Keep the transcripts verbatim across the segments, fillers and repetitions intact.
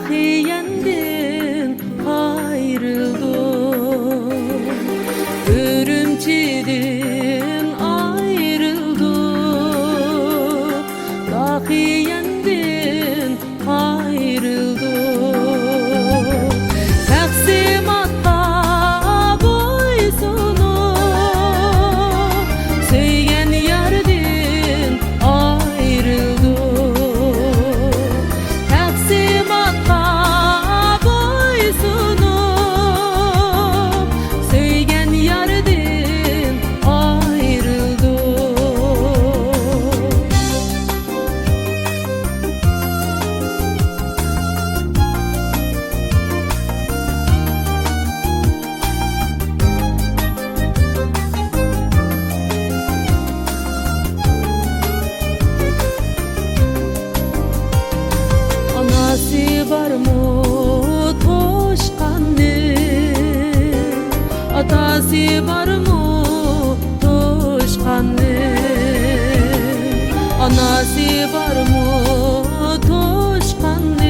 خىيەندىن ئايرىلدۇق، ئۈرۈمچىدىن ئايرىلدۇق، داخىيەندىن ئايرىلدۇق. تەقسىماتقا بويسۇنۇپ، سۆيگەن ياردىن ئايرىلدۇق. تەقسىماتقا بويسۇنۇپ، سۆيگەن ياردىن ئايرىلدۇق. ئاناسى بارمۇ توشقاننىڭ؟ ئاتاسى بارمۇ توشقاننىڭ؟ ئاناسى بارمۇ توشقاننىڭ؟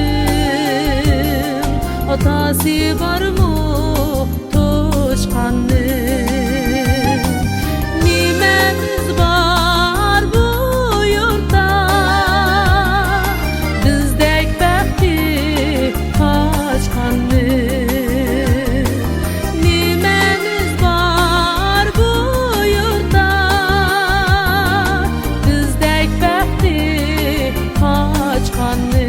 ئاتاسى بارمۇ توشقاننىڭ؟ نېمىمىز بار بۇ يۇرتتا، بىزدەك بەختى قاچقاننىڭ؟ نېمىمىز بار بۇ يۇرتتا، بىزدەك بەختى قاچقاننىڭ؟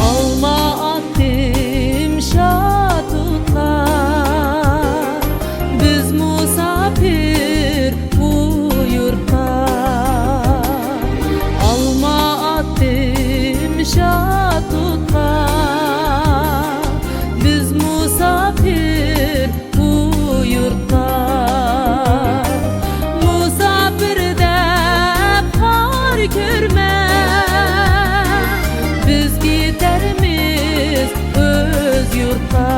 ئالما ئاتتىم شاتۇتقا، بىز مۇساپىر بۇ يۇرتقا. ئالما ئاتتىم شاتۇتقا، بىز مۇساپىر بۇ يۇرتقا. مۇساپىر دەپ خار كۆرمە، بىز كېتەرمىز ئۆز يۇرتقا.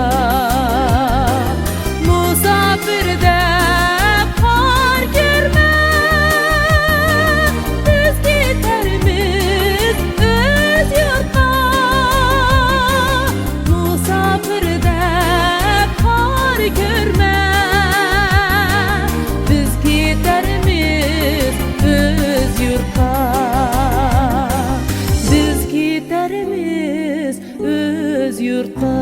مۇساپىر دەپ خار كۆرمە، بىز كېتەرمىز ئۆز يۇرتقا. مۇساپىر دەپ خار كۆرمە، بىز كېتەرمىز ئۆز يۇرتقا. بىز كېتەرمىز ئۆز يۇرتقا.